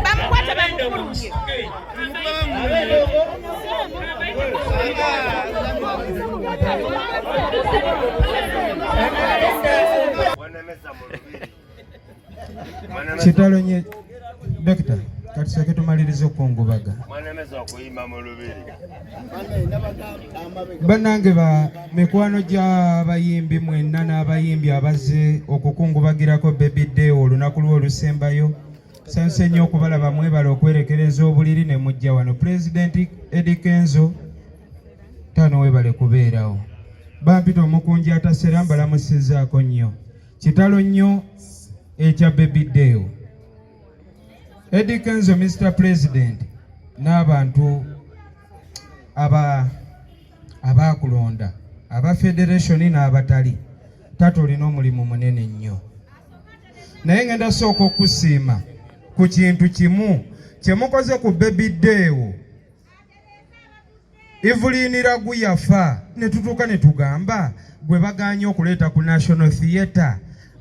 Bamukwate bamufulumye. Kitalo nye Dokita, kati soke tumalirize okukungubaga. Bannange ba mikwano gy'abayimbi mwenna n'abayimbi abazze okukungubagirako Baby Day olunaku lwe olusembayo. Nsanyuse nnyo okubalaba, mwebale okwerekereza obuliri ne mujja wano. Pulezidenti Eddy Kenzo, taano webale kubeerawo. Bampita omukunja atasera, mbalamusizzaako nnyo. Kitalo nnyo ekya Baby Deo. Eddy Kenzo, Mr President, n'abantu aba abaakulonda aba federation n'abatali, taata olina omulimu munene nnyo, naye ngenda sooka okusiima ku kintu kimu kye mukoze ku Baby Deo. Evelyn Lagu yafa ne tutuuka ne tugamba gwe bagaanye okuleeta ku National Theatre,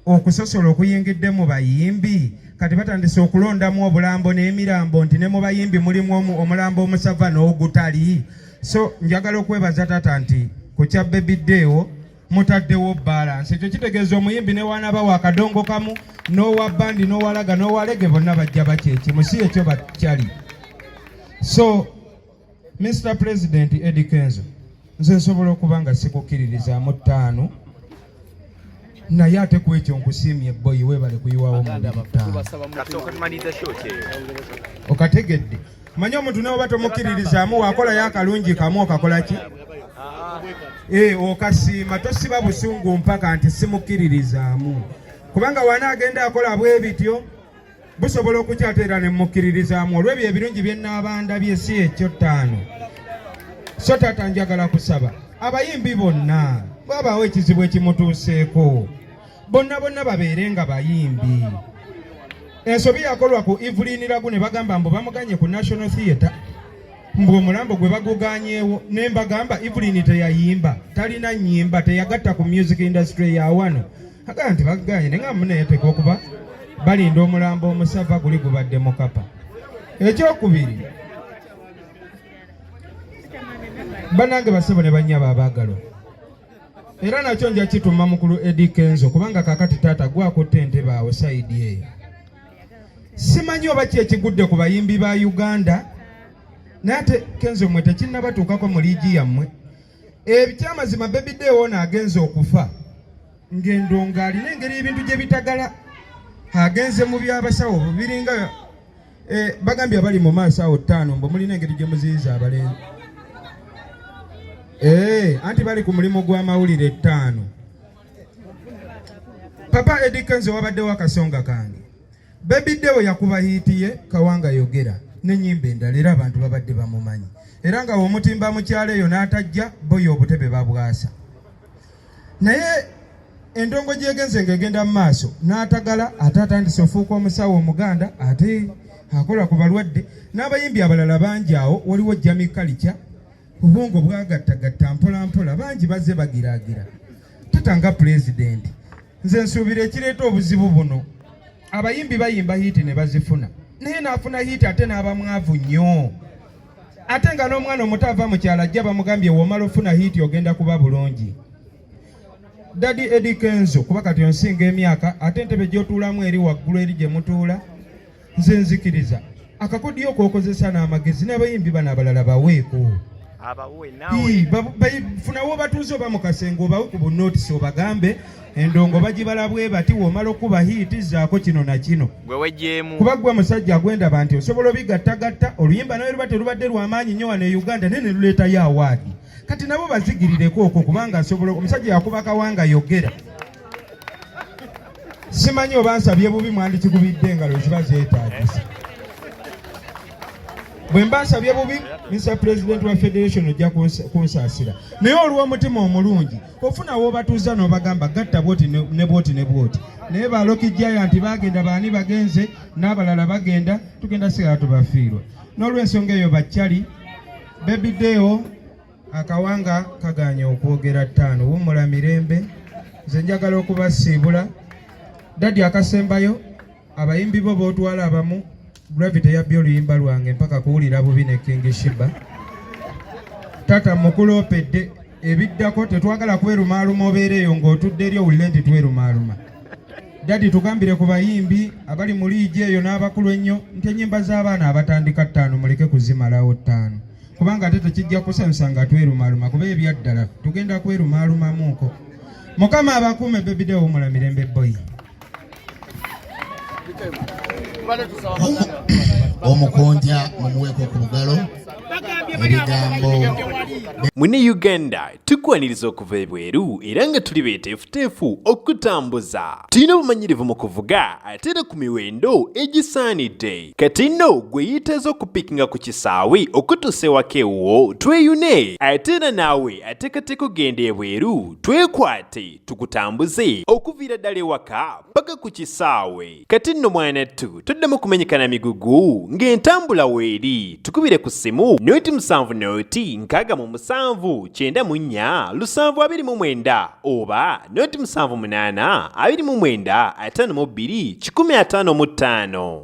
okusosola okuyingidde mu bayimbi. Kati batandise okulondamu obulambo n'emirambo nti ne mu bayimbi mulimu omulambo omusava n'ogutali. So njagala okwebaza taata nti ku kya Baby Deo mutaddewo balance. Ekyo kitegeeza omuyimbi ne wanaaba wa kadongo kamu n'owa bandi n'owalaga n'owalege bonna bajja bakyekimu, si ekyo bakyali. So Mr President Eddy Kenzo, nze nsobola okuba nga sikukkiririzaamu ttaano, naye ate ku ekyo nkusiimye boyi, weebale kuyiwawo mubiri ttaano. Okategedde? Manyi omuntu nawe oba tomukkiririzaamu, wakolayo akalungi kamu okakola ki? Okasiima, tosiba busungu mpaka nti simukkiririzaamu, kubanga wana agenda akola bwe bityo busobola okukyata era ne mukkiririzaamu olw'ebyo ebirungi bye nnaaba ndabye, si ekyo ttaano. So taata, njagala kusaba abayimbi bonna bwabaawo ekizibu ekimutuuseeko, bonna bonna babeere nga bayimbi. Ensobi yakolwa ku Evelyn Lagu ne bagamba mbu bamuganye ku National Theatre, mbu omulambo gwe baguganyeewo, ne mbagamba Evelyn teyayimba, talina nnyimba, teyagatta ku music industry ya wano. Agamba nti baganye, naye nga muneyeteeka okuba balinda omulambo omusava guli gubadde mukapa. Ekyokubiri, bannange basebo ne bannyabo abaagalwa, era nakyo nja kituma mukulu Eddy Kenzo, kubanga kakati taata gwakutte entebe awo side eyo. Simanyi oba ki ekigudde ku bayimbi ba Uganda, naye ate Kenzo mmwe tekinnabatuukako mu liigi yammwe. Ekyamazima Baby Deo ono agenze okufa ng'endongo alina engeri ebintu gye bitagala, agenze mu by'abasawo biringa bagambye abali mu maaso awo ttaano mbu mulina engeri gye muziyiza abalenzi. Anti bali ku mulimu gw'amawulire ttaano. Papa Eddy Kenzo, wabaddewo akasonga kange. Baby Deo yakuba hit ye Kawanga Yogera n'ennyimba endala, era abantu babadde bamumanyi, era nga omutimba mu kyalo eyo n'atajja boyo obutebe babwasa. Naye endongo gyegenze ng'egenda mu maaso n'atagala, ate atandise ofuuka omusawo omuganda, ate akola ku balwadde n'abayimbi abalala bangi awo. Waliwo Jami Kalica, obwongo bwagattagatta mpola mpola, bangi bazze bagiraagira. Tata nga pulezidenti, nze nsuubira ekireeta obuzibu buno, abayimbi bayimba hit ne bazifuna, naye n'afuna hit ate n'aba mwavu nnyo, ate nga n'omwana omuto ava mu kyalo ajja bamugambye w'omala ofuna hit ogenda kuba bulungi. Daddy Eddy Kenzo, kuba kati onsinga emyaka, ate entebe gy'otuulamu eri waggulu eri gye mutuula, nze nzikiriza akakodyo k'okozesa n'amagezi n'abayimbi bano abalala baweeko. Abawe naawe. Funawo batuuze oba mu kasenge, obawe ku bunootisi, obagambe endongo bagibala bwe bati, w'omala okuba hit zaako kino na kino. Gwe wejjeemu. Kuba gwe musajja gwendaba nti osobola obigattagatta, oluyimba nawe luba terubadde lw'amaanyi nnyo wano e Uganda, naye ne luleetayo award. Kati nabo bazigirireko okwo, kubanga asobola. Omusajja yakuba Kawanga Yogera. Simanyi oba nsabye bubi, mwandikikubidde engalo ziba zeetaagisa. Bwe mba nsabye bubi, Mr President wa Federation, ojja kunsaasira, naye olw'omutima omulungi ofuna w'obatuuza n'obagamba gatta bwoti ne bwoti ne bwoti. Naye ba Rocky Giant bagenda, baani bagenze, n'abalala bagenda, tugenda sigala tubafiirwa. N'olw'ensonga eyo, bakyali Baby Deo, akawanga kaganye okwogera ttaano. Wummula mirembe. Nze njagala okubasiibula. Daddy, akasembayo, abayimbi bo bootwala abamu, Gravity yabbye oluyimba lwange mpaka kuwulira bubi ne King Shiba. Tata mukuloopedde ebiddako, tetwagala kwerumaaluma, obeera eyo ng'otudde eri owulire nti twerumaaluma. Daddy, tugambire ku bayimbi abali mu liigi eyo n'abakulu ennyo nti ennyimba z'abaana abatandika ttaano muleke kuzimalawo ttaano, kubanga ate tekijja kusanyusa nga twerumaaluma, kuba ebyaddala tugenda kwerumaalumamuuko. Mukama abakuume. Baby Deo, wummula mirembe, boy. Omukunja mumuweeko ku bugalo ebigambo. Mune Uganda, tukwaniriza okuva ebweru era nga tuli beeteefuteefu okutambuza. Tulina obumanyirivu mu kuvuga ate era ku miwendo egisaanidde. Kati nno gwe yeetaaza okupikinga ku kisaawe okutuusa ewaka ewuwo, tweyune. Ate era naawe ateekateeka okugenda ebweru, twekwate tukutambuze okuviira ddala ewaka paka ku kisaawe. Kati nno mwanattu, toddamu kumenyeka na migugu ng'entambula weeri. Tukubire ku ssimu 07 0 67 94 729 oba 0 78 29 52 155.